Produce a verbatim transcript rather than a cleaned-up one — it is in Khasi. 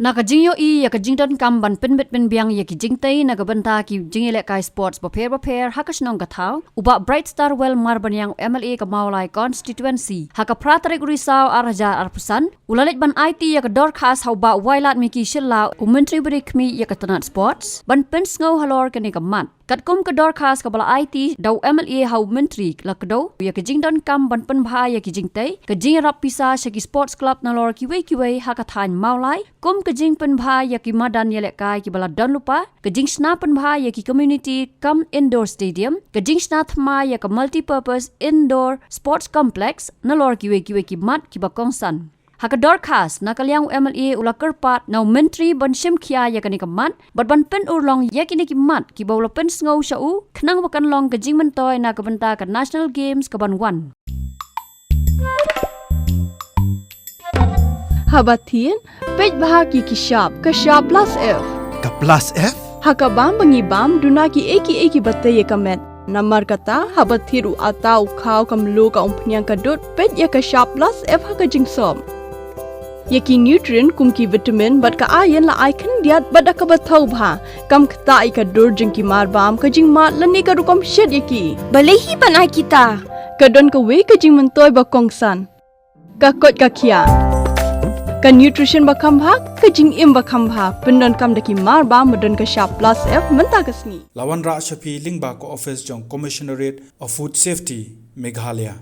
Na ka jingïohi ïa ka jingdonkam ban pynbit pynbiang ïa ki jingtei na ka bynta ki jingïalehkai sports bapher bapher ha ka shnong ka thaw, u Bah Brightstarwell Marbaniang, MLA ka Mawlai Constituency, ha ka phra tarik u Risaw ar hajar arphew san, u la leit ban aiti ïa ka dorkhas ha u Bah Wailadmiki Shylla, u Myntri ba dei khmih ïa ka tnat sports, ban pynsngew halor kane ka mat. Katkum ka dorkhas kaba la aiti da u MLA ha u Myntri, la kdew ïa ka jingdonkam ban pynbha ïa ki jingtei, ka jingïarap pisa sha ki sports club nalor kiwei kiwei ha ka thaiñ Mawlai, kum ka jingpynbha ïa ki madan ïalehkai kiba la don lypa, ka jingshna pynbha ïa ki community cum indoor stadium, ka jingshna thma ïa ka multipurpose indoor sports complex nalor kiwei kiwei ki mat kiba kongsan. Ha ka dorkhas, na ka liang u MLA u la kyrpad na u Myntri ban shim khia ïa kane ka mat, bad ban pynurlong ïa kine ki mat kiba u la pynsngew sha u, khnang ba kan long ka jingmyntoi na ka bynta ka National Games kaban wan. Haba thied, peit bha ki ki shap, ka shap plus F. Ka plus F? Ha ka bam ba ngi bam, duna kiei kiei kiba tei ïa ka met. Namar kata, haba thied u atta, u khaw, ka mluh, ka umphniang, ka dud, peit ïa ka shap plus F ha ka jingsop. Ïa ki nutrient kum ki vitamin bad ka iron la ai khyndiat bad da kaba thaw bha. Kam ktah ïa ka dur jong ki mar bam, ka jingmad lane ka rukom shet ïa ki. Balei hi ban ai kita? Ka don kawei ka jingmyntoi ba kongsan. Ka koit ka khiah. Ka nutrition ba kham bha, ka jingim ba kham bha, pyndonkam da ki mar bam ba don ka shap plus F mynta ka sngi. La wanrah sha phi lyngba ka office jong Commissionerate of Food Safety, Meghalaya.